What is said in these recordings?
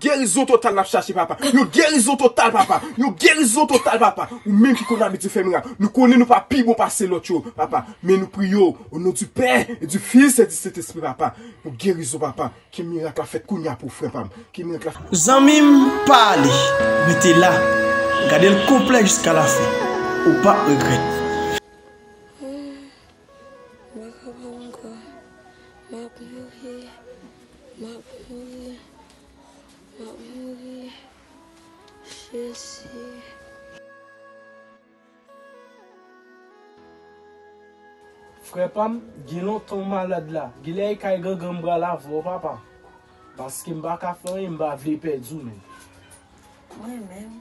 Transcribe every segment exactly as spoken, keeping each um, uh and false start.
Gerizon total n ap chache, papa. Yon gerizon total, papa. Yon gerizon total, papa. Ou menm ki konn abitye fè mirak. Nou konnen nou pa pi bon pase lòt yo, papa. Men nou priye w, au nom du Père et du Fils et du Saint-Esprit, papa. Yon gerizon, papa. Ke mirak la fèt kounye a pou frè pa m. Ke mirak la fèt. Zanmi m, pa ale. Rete la. Gade l konplè jiska lafen. Ou p ap regrèt. M pa kapab ankò. M ap mouri. M ap mouri. M ap mouri. Jezi. Frè pa m, gen lontan w malad la. Genlè e kay gangan m pral avè w, papa. Paske m pa ka fè anyen, m pa vle pèdi w menm. Mwen menm,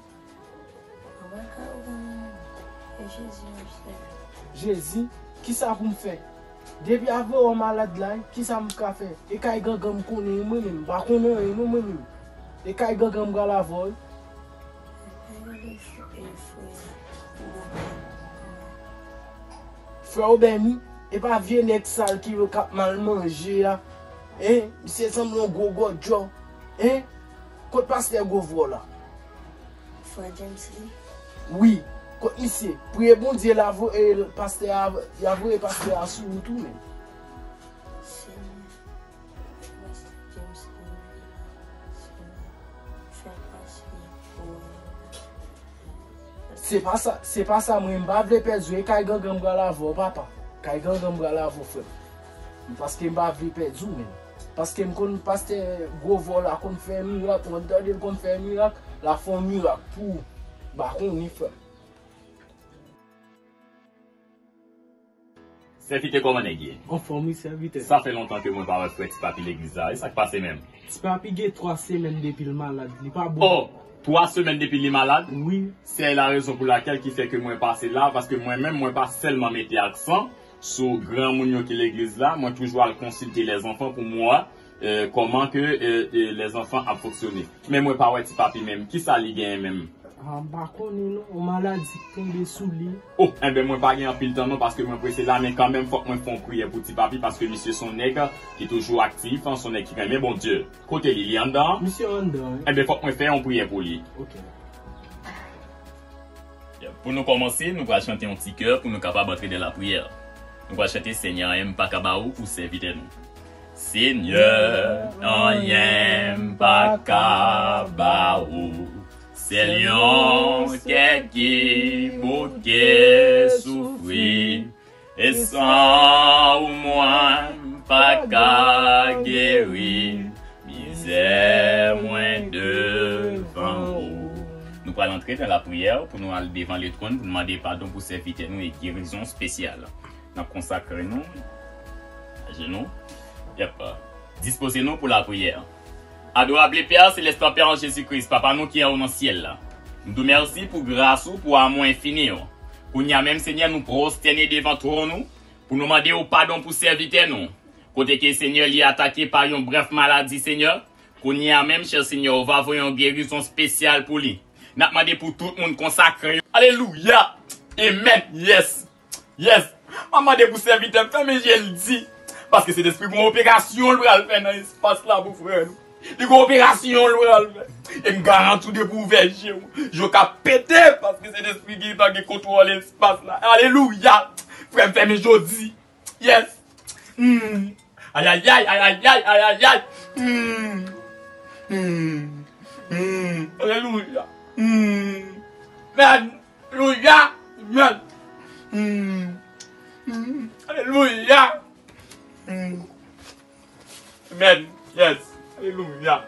mwen pa ka ouvri men m. E Jezi m ap sèvi. Jezi, kisa pou m fè? Depi avè w malad la, kisa m ka fè? E kay gangan m konnen wi mwen menm, m pa konnen anyen non mwen menm. E kay gangan m pral avè w wi. Frè Obèni, e pa vye nèg sal ki yo k ap mal manje a. Hein? Misye sanble yon gwo gòdjò. Hein? Kot pastè gwo vò la? Frè James li? Wi, kot misye? Priye Bondye la voye pastè a, y a voye pastè a sou ou tou menm. Senyè, pastè James li, Senyè, fè pase pou ou. Se pa sa, se pa sa, mwen, m pa vle pèdi w, e kay gangan m pral avè w, papa. Kay gangan m pral avè w, frè m. Paske m pa vle pèdi w menm. Paske m konn pastè gwo vò la konn fè mirak, mwen tande l konn fè mirak, l ap fè yon mirak pou ou. M pa konnen, frè m. Sèvitè, kòman nèg ye? Anfòm wi, sèvitè. Sa fè lontan ke mwen pa wè frè Ti Papi legliz la. E sa k pase menm? Ti Papi gen twa semèn depi l malad. Li pa bon. Oh, twa semèn depi li malad? Wi. Se la rezon pou lakèl ki fè ke mwen pase la, paske mwen menm, mwen pa sèlman mete aksan sou granmoun yo ki legliz la, mwen toujou al konsilte lèzanfan pou m wè, eh, kòman ke, eh, eh, lèzanfan ap fonksyone. Men mwen pa wè Ti Papi menm. Kisa li genyen menm? Ah, m pa konnen non, yon maladi k tonbe sou li. Oh, enben mwen pa gen anpil tan non, paske mwen prese la, men kanmenm fòk mwen fè yon priyè pou Ti Papi, paske misye se yon nèg ki toujou aktif, se yon nèg ki renmen Bondye. Kote li, li anndan an? Misye anndan, wi. Enben fòk mwen fè yon priyè pou li. Ok. Pou nou kòmanse, nou pral chante yon ti kè pou nou kapab antre nan lapriyè. Nou pral chante Senyè, anyen m pa ka ba ou pou sèvitè nou. Senyè, anyen m pa ka ba ou. Sèl yon kè ki bouke soufri, e san ou mwen m pa ka geri, mizè mwen devan ou. Nou pral antre nan lapriyè pou nou al devan letwòn pou nou mande padon pou sèvitè nou e gerizon espesyal. N ap konsakre nou. Ajenou. Yep. Dispoze nou pou lapriyè. Adorable Père céleste, Père an Jezi Kris, Papa nou ki anwo nan syèl la. Nou di w mèsi pou gras ou, pou amou enfini w. Kounye a menm, Senyè, nou pwostène devan twòn ou, pou nou mande w padon pou sèvitè nou. Kote ke, Senyè, li atake pa yon brèf maladi, Senyè. Kounye a menm, chè Senyè, ou va voye yon gerizon espesyal pou li. N ap mande pou tout moun konsakre yo. Alelouya! Amen! Yes! Yes! M ap mande pou sèvitè m fèmen je l di. Paske Sentespri gon operasyon l pral fè nan espas la pou frè nou. Li gon operasyon l pral fè. E m garanti w depi w ouvè je w, je w ka pete paske Sentespri gentan gen kontwòl espas la. Alelouya! Frè m fèmen jodi. Yes! Hmm. Ayayay, ayayay, ayayay. Hmm. Hmm. Hmm. Alelouya. Hmm. Amen. Alelouya. Amen. Hmm. Hmm. Alelouya. Hmm. Amen. Yes. Alelouya.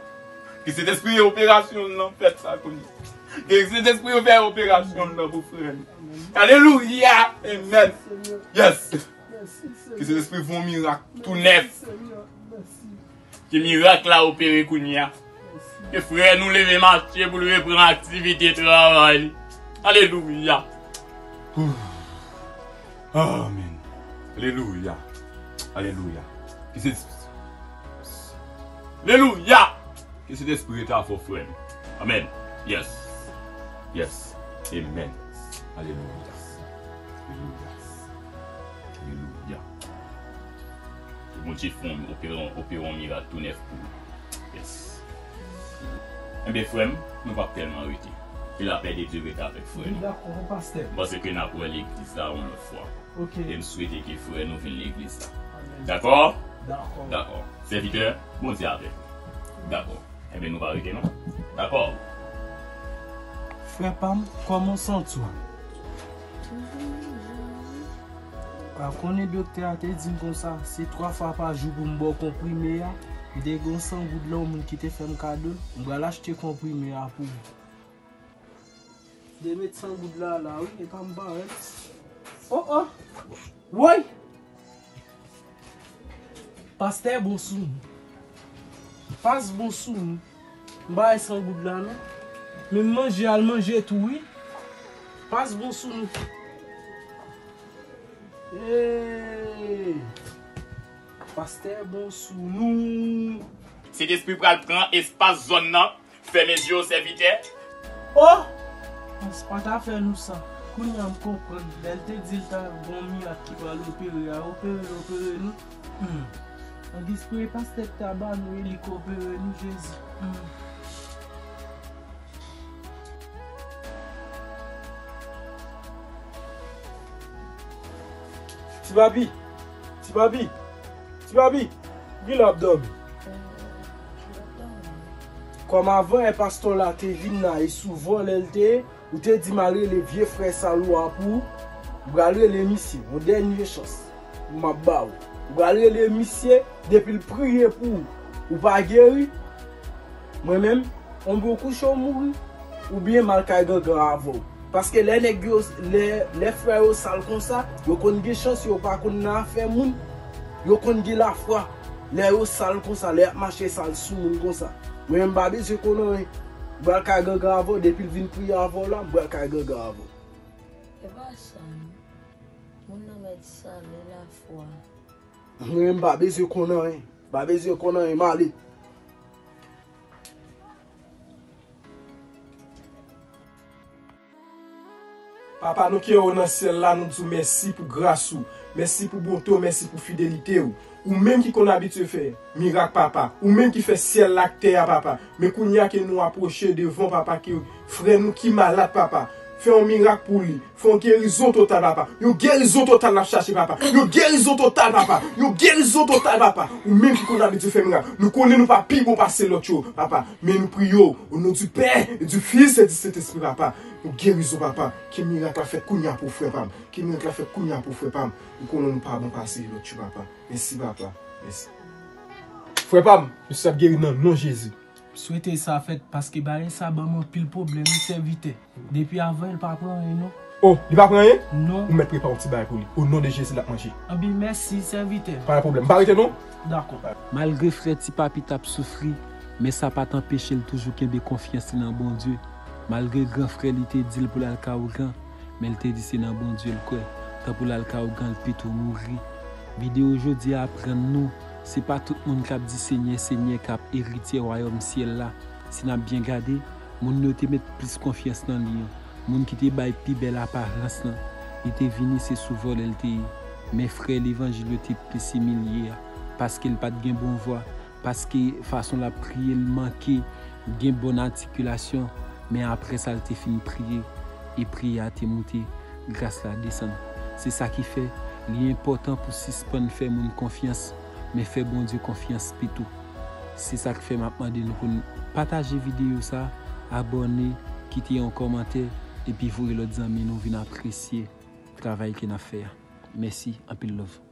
Ke Sentespri operasyon nan fèt sa kounye. Ke Sentespri yo fè operasyon nan pou frè m. Alelouya. Amen. Yes. Ke Sentespri fè yon mirak tou nèf. Ke mirak la opere kounye a. Ke frè nou leve mache pou l reprann aktivite travay li. Alelouya. Amen. Alelouya. Alelouya. Ke se Alelouya. Ke Sentespri rete avè w, frè m. Amen. Yes. Yes. Amen. Alelouya. Alelouya. Alelouya. Ke Bondye fè yon opere, opere yon mirak tou nèf pou ou. Yes. Enben, frè m, nou p ap tèlman rete. Ke lapè de Dye rete avèk frè nou. Wi, dakò, pastè. M panse ke n ap wè legliz la yon lòt fwa. Ok. E m swete ke frè nou vin legliz la. Amèn. Dakò? Dakò. Dakò. Sèvitè, Bondye avèk ou. Dakò. Enben, nou pa rete non. Dakò. Frè pa m, kòman w santi w? A, konnen doktè a te di m konsa, se twa fwa pa jou pou m ba w konprime a. M te gen yon san goud la, yon moun ki te fè m kado l. M pral achte konprime a pou ou. De met san goud la la, wi, e pa m parèt. Oh, oh! Woy! Pastè bon sou nou. Pas bon sou nou. M pa bay san goud la, non. Men m manje, al manje tou, wi. Pas bon sou nou. Hey! Pastè bon sou nou. Sentespri pral pran espas zòn nan. Fèmen zye w, sèvitè. Oh! Pastè pa ta fè nou sa. Kounye a m konprann. Lè l te di l ta gon mirak ki pral opere a, opere l opere nou. Hmm. An espere pastè k ta ba nou e li k opere nou, Jezi. Hmm. Ti Papi! Ti Papi! Ti Papi! Vin la ap dòmi. Kòm avan, e pastè la te vin la, e sou vòlè l te ye, ou te di m al rele vye frè sal ou a pou ou. M pral rele misye, yon dènye chans m ap ba ou. M pral rele misye, depi l priye pou ou, ou pa geri. Mwen menm, oubyen w kouche w mouri, oubyen m al kay gangan avè w. Paske lè nèg yo, lè, lè frè yo sal konsa, yo konn gen chans yo pa konn nan afè moun. Yo konn gen lafwa. Lè yo sal konsa, lè y ap mache sal sou moun konsa. Mwen menm m pa bezwen konn anyen. M pral kay gangan avè w, depi l vin priye avè w la, m pral kay gangan avè w. E pa sa non. Moun nan mèt sale lafwa. Mwen menm m pa bezwen konn anyen. M pa bezwen konn anyen, m ale. Papa, nou ki anwo nan syèl la, nou di w mèsi pou gras ou, mèsi pou bonte w, mèsi pou fidelite w. Ou menm ki konn abitye fè mirak, papa. Ou menm ki fè syèl la ak tè a, papa. Men kounye a ke nou apwoche devan w, papa, ke frè nou ki malad, papa, fè yon mirak pou li. Fè yon gerizon total, papa. Yon gerizon total n ap chache, papa. Yon gerizon total, papa. Yon gerizon total, papa. Ou menm ki konn abitye fè mirak. Nou konnen nou pa pi bon pase lòt yo, papa. Men nou priye w, o non di Pè, e di Fis, e di Sentespri, papa. Yon gerizon, papa. Ke mirak la fèt kounye a pou frè pa m. Ke mirak la fèt kounye a pou frè pa m. Nou konnen nou pa bon pase lòt yo, papa. Mèsi, papa. Mèsi. Frè pa m, misye ap geri nan non Jezi. M swete sa fèt, paske bagay sa ban m anpil pwoblèm, wi, sèvitè. Depi avan, li pa pran anyen, non. Oh, li pa pran anyen? Non. Ou mèt prepare yon ti bagay pou li. O non de Jezi, l ap manje. Anben, mèsi, sèvitè. Pa gen pwoblèm. M pa rete, non. Dakò. Malgre frè Ti Papi t ap soufri, men sa pa t anpeche l toujou kenbe konfyans li nan Bondye. Malgre gran frè li te di l pou l al kay ougan, men l te di se nan Bondye l kwè. Tan pou l al kay ougan, l pito mouri. Videyo jodi a aprann nou, se pa tout moun k ap di Senyè, Senyè k ap eritye wayòm syèl la. Si n ap byen gade, moun yo te met plis konfyans nan li an. Moun ki te bay pi bèl aparans lan, li te vini se sou vòlè l te ye. Men frè levanjil yo te plis imilye a, paske l pa t gen bon vwa, paske fason l ap priye l manke gen bon atikilasyon, men apre sa l te fin priye, e priyè a te moute, gras la desann. Se sa ki fè, li enpòtan pou sispann fè moun konfyans, men fè Bondye konfyans pito. Se sa k fè m ap mande nou pou n pataje videyo sa, abòne, kite yon kòmantè, epi voye lòt zanmi nou vin apresye travay ke n ap fè a. Mèsi, anpil love.